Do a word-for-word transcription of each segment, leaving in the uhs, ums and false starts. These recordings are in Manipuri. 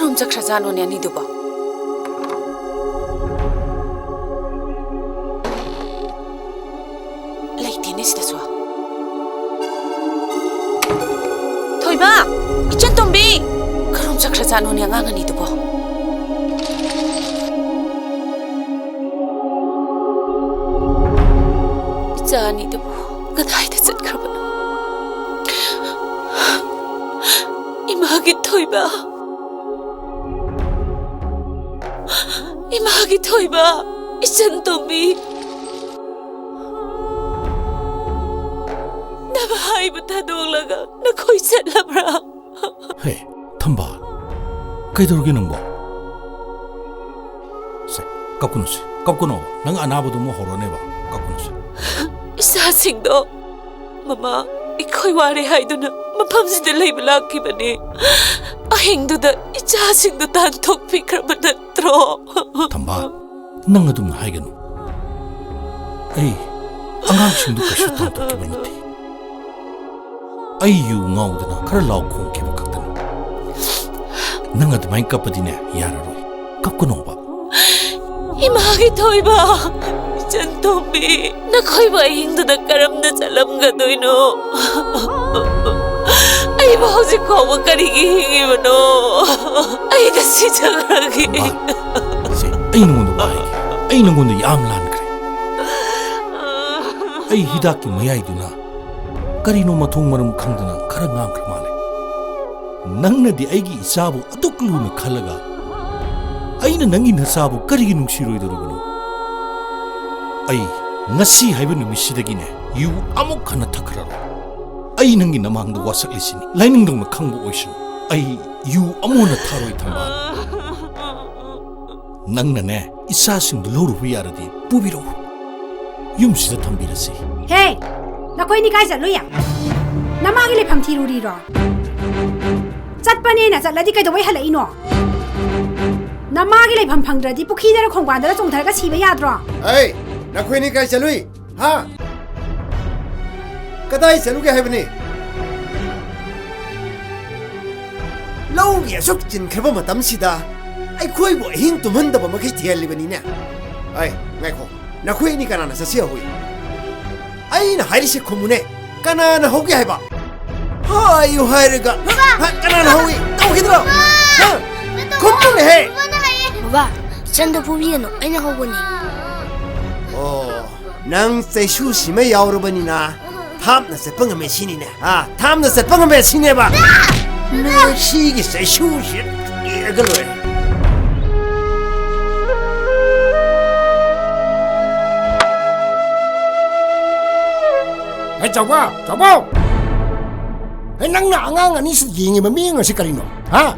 ꯀꯔꯣꯝ ꯆꯠꯈ꯭ꯔꯖꯥꯠꯅꯣꯅꯦ ꯑꯅꯤꯗꯨꯕꯣ? ꯂꯩꯇꯦꯅꯦ ꯁꯤꯗꯁꯨ꯫ ꯊꯣꯏꯕ! ꯏꯆꯟ ꯇꯣꯝꯕꯤ! ꯀꯔꯣꯝ ꯆꯠꯈ꯭ꯔꯖꯥꯠꯅꯣꯅꯦ ꯑꯉꯥꯡ ꯑꯅꯤꯗꯨꯕꯣ? ꯏꯆꯥ ꯑꯅꯤꯗꯨꯕꯨ ꯀꯗꯥꯏꯗ ꯆꯠꯈ꯭ꯔꯕꯅꯣ? ꯏꯃꯥꯒꯤ ꯊꯣꯏꯕ! ꯏꯃꯥꯒꯤ ꯊꯣꯏꯕ! ꯏꯆꯟ ꯇꯣꯝꯕꯤ! ꯅꯃꯥ ꯍꯥꯏꯕ ꯊꯥꯗꯣꯛꯂꯒ ꯅꯈꯣꯏ ꯆꯠꯂꯕ꯭ꯔꯥ? ꯍꯦ, ꯊꯝꯕꯥꯜ, ꯀꯩꯗꯧꯔꯒꯦ ꯅꯪꯕꯣ? ꯁꯦ, ꯀꯞꯀꯅꯨꯁꯦ, ꯀꯞꯀꯅꯣ꯫ ꯅꯪ ꯑꯅꯥꯕꯗꯨ ꯑꯃꯨꯛ ꯍꯧꯔꯅꯦꯕ꯫ ꯀꯞꯀꯅꯨꯁꯦ꯫ ꯏꯆꯥꯁꯤꯡꯗꯣ ꯃꯃꯥ, ꯑꯩꯈꯣꯏ ꯋꯥꯔꯦ ꯍꯥꯏꯗꯨꯅ ꯃꯐꯝꯁꯤꯗ ꯂꯩꯕ ꯂꯥꯛꯈꯤꯕꯅꯤ꯫ ꯑꯍꯤꯡꯗꯨꯗ ꯏꯆꯥꯁꯤꯡꯗꯨ ꯇꯥꯟꯊꯣꯛꯄꯤꯈ꯭ꯔꯕ ꯅꯠꯇ꯭ꯔꯣ? ꯊꯝꯕꯥꯜ, ꯅꯪ ꯑꯗꯨꯝꯅ ꯍꯥꯏꯒꯅꯨ꯫ ꯑꯩ ꯑꯉꯥꯡꯁꯤꯡꯗꯨ ꯀꯩꯁꯨ ꯇꯥꯟꯊꯣꯛꯈꯤꯕ ꯅꯠꯇꯦ꯫ ꯑꯩ ꯌꯨ ꯉꯥꯎꯗꯅ ꯈꯔ ꯂꯥꯎ ꯈꯣꯡꯈꯤꯕ ꯈꯛꯇꯅꯤ꯫ ꯅꯪ ꯑꯗꯨꯃꯥꯏꯅ ꯀꯞꯄꯗꯤꯅꯦ, ꯌꯥꯔꯔꯣꯏ꯫ ꯀꯞꯀꯅꯣꯕ꯫ ꯏꯃꯥꯒꯤ ꯊꯣꯏꯕ, ꯏꯆꯟ ꯇꯣꯝꯕꯤ, ꯅꯈꯣꯏꯕꯨ ꯑꯍꯤꯡꯗꯨꯗ ꯀꯔꯝꯅ ꯆꯠꯂꯝꯒꯗꯣꯏꯅꯣ? ꯑꯩꯕꯨ ꯍꯧꯖꯤꯛ ꯐꯥꯎꯕ ꯀꯔꯤꯒꯤ ꯍꯤꯡꯉꯤꯕꯅꯣ? ꯑꯩ ꯉꯁꯤ ꯆꯠꯈ꯭ꯔꯒꯦ꯫ ꯁꯦ, ꯑꯩ ꯅꯉꯣꯟꯗ ꯋꯥ ꯍꯥꯏꯒꯦ꯫ ꯑꯩ ꯅꯉꯣꯟꯗ ꯌꯥꯝ ꯂꯥꯟꯈ꯭ꯔꯦ꯫ ꯑꯩ ꯍꯤꯗꯥꯛꯀꯤ ꯃꯌꯥꯏꯗꯨꯅ ꯀꯔꯤꯅꯣ ꯃꯊꯣꯡ ꯃꯔꯝ ꯈꯪꯗꯅ ꯈꯔ ꯉꯥꯡꯈ꯭ꯔ ꯃꯥꯜꯂꯦ꯫ ꯅꯪꯅꯗꯤ ꯑꯩꯒꯤ ꯏꯆꯥꯕꯨ ꯑꯗꯨꯛ ꯂꯨꯅ ꯈꯜꯂꯒ, ꯑꯩꯅ ꯅꯪꯒꯤ ꯅꯆꯥꯕꯨ ꯀꯔꯤꯒꯤ ꯅꯨꯡꯁꯤꯔꯣꯏꯗꯧꯔꯤꯕꯅꯣ? ꯑꯩ ꯉꯁꯤ ꯍꯥꯏꯕ ꯅꯨꯃꯤꯠꯁꯤꯗꯒꯤꯅꯦ, ꯌꯨ ꯑꯃꯨꯛ ꯍꯟꯅ ꯊꯛꯈ꯭ꯔꯔꯣꯏ꯫ ꯑꯩ ꯅꯪꯒꯤ ꯅꯃꯥꯡꯗ ꯋꯥꯁꯛꯂꯤꯁꯤꯅꯤ, ꯂꯥꯏꯅꯤꯡꯗꯧꯅ ꯈꯪꯕ ꯑꯣꯏꯁꯅꯨ꯫ ꯑꯩ ꯌꯨ ꯑꯃꯨꯛ ꯍꯟꯅ ꯊꯛꯑꯔꯣꯏ, ꯊꯝꯕꯥꯜ꯫ ꯅꯪꯅꯅꯦ, ꯏꯆꯥꯁꯤꯡꯗꯨ ꯂꯧꯔꯨꯕ ꯌꯥꯔꯗꯤ ꯄꯨꯕꯤꯔꯛꯎ꯫ ꯌꯨꯝꯁꯤꯗ ꯊꯝꯕꯤꯔꯁꯤ꯫ ꯍꯦ! ꯅꯈꯣꯏꯅꯤ ꯀꯥꯏ ꯆꯠꯂꯨꯏ? ꯅꯃꯥꯒꯤ ꯂꯩꯐꯝ ꯊꯤꯔꯨꯔꯤꯔꯣ? ꯆꯠꯄꯅꯦꯅ ꯆꯠꯂꯗꯤ ꯀꯩꯗꯧꯕꯩ ꯍꯜꯂꯛꯏꯅꯣ? ꯅꯃꯥꯒꯤ ꯂꯩꯐꯝ ꯐꯪꯗ꯭ꯔꯗꯤ ꯄꯨꯈ꯭ꯔꯤꯗꯔ ꯈꯣꯡꯕꯥꯟꯗꯔ ꯆꯣꯡꯊꯔꯒ ꯁꯤꯕ ꯌꯥꯗ꯭ꯔꯣ? ꯑꯩ, ꯅꯈꯣꯏꯅꯤ ꯀꯥꯏ ꯆꯠꯂꯨꯏ? ꯍꯥ? ꯀꯗꯥꯏ ꯆꯠꯂꯨꯒꯦ ꯍꯥꯏꯕꯅꯤ? ꯂꯧꯒꯤ ꯑꯁꯨꯛ ꯆꯤꯟꯈ꯭ꯔꯕ ꯃꯇꯝꯁꯤꯗ ꯑꯩꯈꯣꯏꯕꯨ ꯑꯍꯤꯡ ꯇꯨꯝꯍꯟꯗꯕ ꯃꯈꯩ ꯊꯤꯍꯜꯂꯤꯕꯅꯤꯅꯦ꯫ ꯑꯩ, ꯉꯥꯏꯈꯣ, ꯅꯈꯣꯏ ꯑꯅꯤ ꯀꯅꯥꯅ ꯆꯠꯁꯤ ꯍꯧꯏ? ꯑꯩꯅ ꯍꯥꯏꯔꯤꯁꯦ ꯈꯨꯝꯃꯨꯅꯦ꯫ ꯀꯅꯥꯅ ꯍꯧꯒꯦ ꯍꯥꯏꯕ? ꯍꯥꯏꯌꯨ ꯍꯥꯏꯔꯒ, ꯕꯕꯥ! ꯍꯥ, ꯀꯅꯥꯅ ꯍꯧꯏ? ꯇꯧꯈꯤꯗ꯭ꯔꯣ? ꯕꯕꯥ! ꯍꯥ? ꯅꯠꯇꯧ ꯈꯨꯝꯃꯨꯅꯦꯍꯦ! ꯕꯕꯥꯅ ꯍꯥꯏꯌꯦ꯫ ꯕꯕꯥ, ꯏꯆꯟꯗꯣ ꯐꯨꯕꯤꯒꯅꯨ, ꯑꯩꯅ ꯍꯧꯕꯅꯦ꯫ ꯑꯣ, ꯅꯪ ꯆꯩꯁꯨꯁꯤꯃ ꯌꯥꯎꯔꯕꯅꯤꯅ ꯊꯥꯞꯅ ꯆꯠꯄ ꯉꯝꯃꯦ ꯁꯤꯅꯤꯅꯦ꯫ ꯑꯥ, ꯊꯥꯞꯅ ꯆꯠꯄ ꯉꯝꯃꯦ ꯁꯤꯅꯦꯕ꯫ ꯅꯪ ꯁꯤꯒꯤ ꯆꯩꯁꯨꯁꯤ ꯌꯦꯛꯑꯒ ꯂꯣꯏꯔꯦ꯫ ꯍꯦ, ꯆꯥꯎꯕ, ꯆꯥꯎꯕ! ꯍꯦ, ꯅꯪꯅ ꯑꯉꯥꯡ ꯑꯅꯤꯁꯤ ꯌꯦꯡꯉꯤꯕ ꯃꯤꯠꯌꯦꯡ ꯑꯁꯤ ꯀꯔꯤꯅꯣ? ꯍꯥ?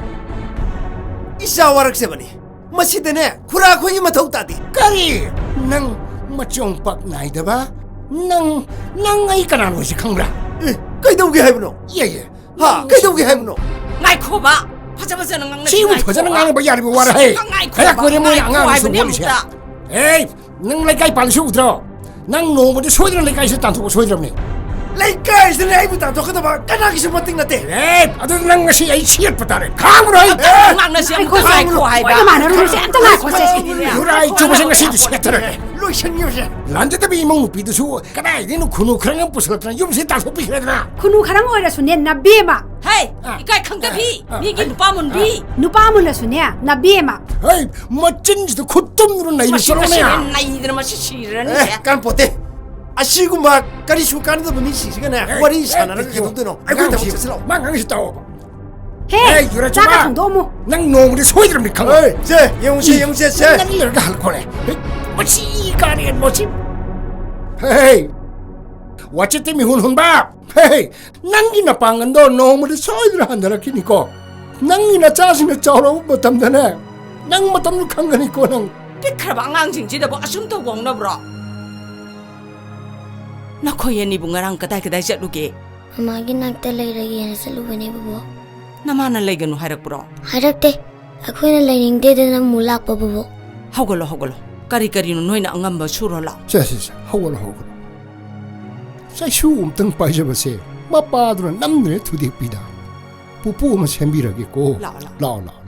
ꯏꯆꯥ ꯋꯥꯔꯛꯆꯕꯅꯤ꯫ ꯃꯁꯤꯗꯅꯦ, ꯈꯨꯔꯥ ꯈꯣꯏꯒꯤ ꯃꯊꯧ ꯇꯥꯗꯦ꯫ ꯀꯔꯤ? ꯅꯪ ꯃꯆꯣꯡ ꯄꯥꯛ ꯅꯥꯏꯗꯕ? ꯅꯪ, ꯅꯪ ꯑꯩ ꯀꯅꯥꯅꯣ ꯍꯥꯏꯁꯤ ꯈꯪꯕ꯭ꯔꯥ? ꯑꯦ, ꯀꯩꯗꯧꯒꯦ ꯍꯥꯏꯕꯅꯣ? ꯌꯦ, ꯌꯦ꯫ ꯍꯥ, ꯀꯩꯗꯧꯒꯦ ꯍꯥꯏꯕꯅꯣ? ꯉꯥꯏꯈꯣꯕ, ꯐꯖ ꯐꯖꯅ ꯉꯥꯡꯅꯁꯤ, ꯁꯤꯕꯨ ꯉꯥꯏꯈꯣꯕ꯫ ꯐꯖꯅ ꯉꯥꯡꯅꯕ ꯌꯥꯔꯤꯕ ꯋꯥꯔ ꯍꯦ? ꯉꯥꯏꯈꯣꯕ, ꯍꯦꯔꯥ ꯀꯣꯏꯔꯦ ꯃꯣꯏ ꯉꯥꯏꯈꯣ ꯑꯉꯥꯡ ꯍꯥꯏꯕꯅꯦ ꯁꯨꯕꯣꯜꯂꯤꯁꯦ꯫ ꯑꯃꯨꯛꯇ꯫ ꯑꯦ, ꯅꯪ ꯂꯩꯀꯥꯏ ꯄꯥꯜꯂꯤꯁꯤ ꯎꯗ꯭ꯔꯣ? ꯅꯪ ꯅꯣꯡꯃꯗꯤ ꯁꯣꯏꯗꯅ ꯂꯩꯀꯥꯏꯁꯤ ꯇꯥꯟꯊꯣꯛꯄ ꯁꯣꯏꯗ꯭ꯔꯕꯅꯤ꯫ ꯂꯩꯀꯥꯏꯁꯤꯗꯅꯦ ꯑꯩꯕꯨ ꯇꯥꯟꯊꯣꯛꯀꯗꯕ ꯀꯅꯥꯒꯤꯁꯨ ꯃꯇꯤꯛ ꯅꯠꯇꯦ꯫ ꯑꯦ, ꯑꯗꯨ ꯅꯪ ꯉꯁꯤ ꯑꯩ ꯁꯦꯠꯄ ꯇꯥꯔꯦ꯫ ꯈꯥꯡꯉꯨꯔꯣ ꯑꯩ꯫ ꯑꯝꯇ ꯉꯥꯡꯅꯁꯤ, ꯑꯝꯇ ꯉꯥꯏꯈꯣ, ꯉꯥꯏꯈꯣ ꯍꯥꯏꯕ꯫ ꯂꯣꯏꯅ ꯃꯥꯟꯅꯔꯨꯔꯁꯦ, ꯑꯝꯇ ꯉꯥꯏꯈꯣꯁꯦ꯫ ꯌꯨꯔꯥꯏ ꯆꯨꯕꯁꯦ ꯉꯁꯤꯗꯤ ꯁꯦꯠꯊꯔꯒꯦ꯫ ꯂꯣꯏꯁꯟꯈꯤꯕꯁꯦ꯫ ꯂꯥꯟꯖꯗꯕꯤ ꯏꯃꯧ ꯅꯨꯄꯤꯗꯨꯁꯨ ꯀꯗꯥꯏꯗꯩꯅꯣ ꯈꯨꯅꯨ ꯈꯔ ꯑꯃ ꯄꯨꯁꯤꯜꯂꯛꯇꯅ ꯌꯨꯝꯁꯤ ꯇꯥꯟꯊꯣꯛꯄꯤꯈ꯭ꯔꯦꯗꯅ꯫ ꯈꯨꯅꯨ ꯈꯔꯪ ꯑꯣꯏꯔꯁꯨꯅꯦ, ꯅꯕꯦꯝꯃ꯫ ꯍꯦ, ꯑ, ꯏꯀꯥꯏ ꯈꯪꯗꯕꯤ, ꯑ, ꯑ, ꯃꯤꯒꯤ ꯑ, ꯅꯨꯄꯥ ꯃꯨꯟꯕꯤ꯫ ꯑ꯫ ꯅꯨꯄꯥ ꯃꯨꯜꯂꯁꯨꯅꯦ, ꯅꯕꯦꯝꯃ꯫ ꯍꯦ, ꯃꯆꯤꯟꯁꯤꯗ ꯈꯨꯠ ꯇꯨꯝꯗꯨꯅ ꯅꯩꯔꯨ ꯃꯁꯤ, ꯆꯠꯂꯣꯅꯦ꯫ ꯃꯁꯤꯅꯦ ꯅꯩꯗꯅ ꯃꯁꯤ ꯁꯤꯔꯅꯤ꯫ ꯑꯦ, ꯀꯥꯟꯄꯣꯠꯇꯦ꯫ ꯑꯁꯤꯒꯨꯝꯕ ꯀꯔꯤꯁꯨ ꯀꯥꯟꯅꯗꯕ ꯃꯤꯁꯤꯡꯁꯤꯒ ꯅꯦ, ꯑꯦ, ꯋꯥꯔꯤ ꯑꯦ, ꯁꯥꯟꯅꯔꯒ ꯑꯦ, ꯀꯩꯗꯧꯗꯣꯏꯅꯣ? ꯑꯩꯈꯣꯏ ꯑꯉꯥꯡꯁꯤ, ꯊꯕꯛ ꯆꯠꯁꯤ ꯂꯥꯛꯑꯣ꯫ ꯃꯥ ꯉꯥꯡꯉꯤꯁꯤ ꯇꯥꯎꯑꯣꯕ꯫ ꯍꯦ, ꯑꯦ, ꯌꯨꯔꯥ ꯆꯥꯛꯀ ꯆꯨꯕ꯫ ꯊꯣꯡꯗꯣꯛꯑꯝꯃꯨ꯫ ꯅꯪ ꯅꯣꯡꯃꯗꯤ ꯁꯣꯏꯗ꯭ꯔꯕꯅꯤ ꯈꯪꯉꯣ꯫ ꯑꯦ, ꯁꯦ, ꯌꯦꯡꯉꯨꯁꯦ, ꯏ, ꯌꯦꯡꯉꯨꯁꯦ, ꯁꯦ꯫ ꯅꯪ ꯂꯩꯔꯒ ꯍꯜꯂꯛꯈꯣꯅꯦ꯫ ꯍꯦ, ꯃꯁꯤ ꯀꯥꯔꯦꯟ ꯃꯁꯤ꯫ ꯍꯦ, ꯋꯥꯆꯦꯠꯇꯤ ꯃꯤꯍꯨꯟ ꯍꯨꯟꯕ꯫ ꯍꯦ, ꯅꯪꯒꯤ ꯅꯄꯥꯡꯒꯜꯗꯣ ꯅꯣꯡꯃꯗꯤ ꯁꯣꯏꯗꯅ ꯍꯟꯊꯔꯛꯈꯤꯅꯤꯀꯣ꯫ ꯅꯪꯒꯤ ꯅꯆꯥꯁꯤꯡꯅ ꯆꯥꯎꯔꯛꯄ ꯃꯇꯝꯗꯅꯦ, ꯅꯪ ꯃꯇꯝꯗꯨ ꯈꯪꯒꯅꯤꯀꯣ ꯅꯪ꯫ ꯄꯤꯛꯈ꯭ꯔꯕ ꯑꯉꯥꯡꯁꯤꯡꯁꯤꯗꯕꯨ ꯑꯁꯨꯝ ꯇꯧꯕ ꯍꯧꯅꯕ꯭ꯔꯣ? ꯅꯈꯣꯏ ꯑꯅꯤꯕꯨ ꯉꯔꯥꯡ ꯀꯗꯥꯏ ꯀꯗꯥꯏ ꯆꯠꯂꯨꯒꯦ? ꯃꯃꯥꯒꯤ ꯅꯥꯛꯇ ꯂꯩꯔꯒꯦꯅ ꯆꯠꯂꯨꯕꯅꯦ, ꯕꯣꯕꯣꯛ꯫ ꯅꯃꯥꯅ ꯂꯩꯒꯅꯨ ꯍꯥꯏꯔꯛꯄ꯭ꯔꯣ? ꯍꯥꯏꯔꯛꯇꯦ꯫ ꯑꯩꯈꯣꯏꯅ ꯂꯩꯅꯤꯡꯗꯦꯗꯅ ꯑꯃꯨꯛ ꯂꯥꯛꯄ, ꯕꯣꯕꯣꯛ꯫ ꯍꯧꯒꯠꯂꯣ, ꯍꯧꯒꯠꯂꯣ꯫ ꯀꯔꯤ ꯀꯔꯤꯅꯣ ꯅꯣꯏꯅ ꯑꯉꯝꯕ ꯁꯨꯔꯣ ꯂꯥꯛꯑꯣ꯫ ꯁꯦ, ꯁꯦ, ꯁꯦ, ꯍꯧꯒꯠꯂꯣ, ꯍꯧꯒꯠꯂꯣ꯫ ꯆꯩꯁꯨ ꯑꯃꯇꯪ ꯄꯥꯏꯖꯕꯁꯦ ꯃꯄꯥꯗꯨꯅ ꯅꯝꯗꯨꯅ ꯊꯨꯗꯦꯛꯄꯤꯗ꯫ ꯄꯨꯄꯨ ꯑꯃ ꯁꯦꯝꯕꯤꯔꯒꯦꯀꯣ꯫ ꯂꯥꯛꯑꯣ, ꯂꯥꯛꯑꯣ꯫ ꯂꯥꯛꯑꯣ, ꯂꯥꯛꯑꯣ꯫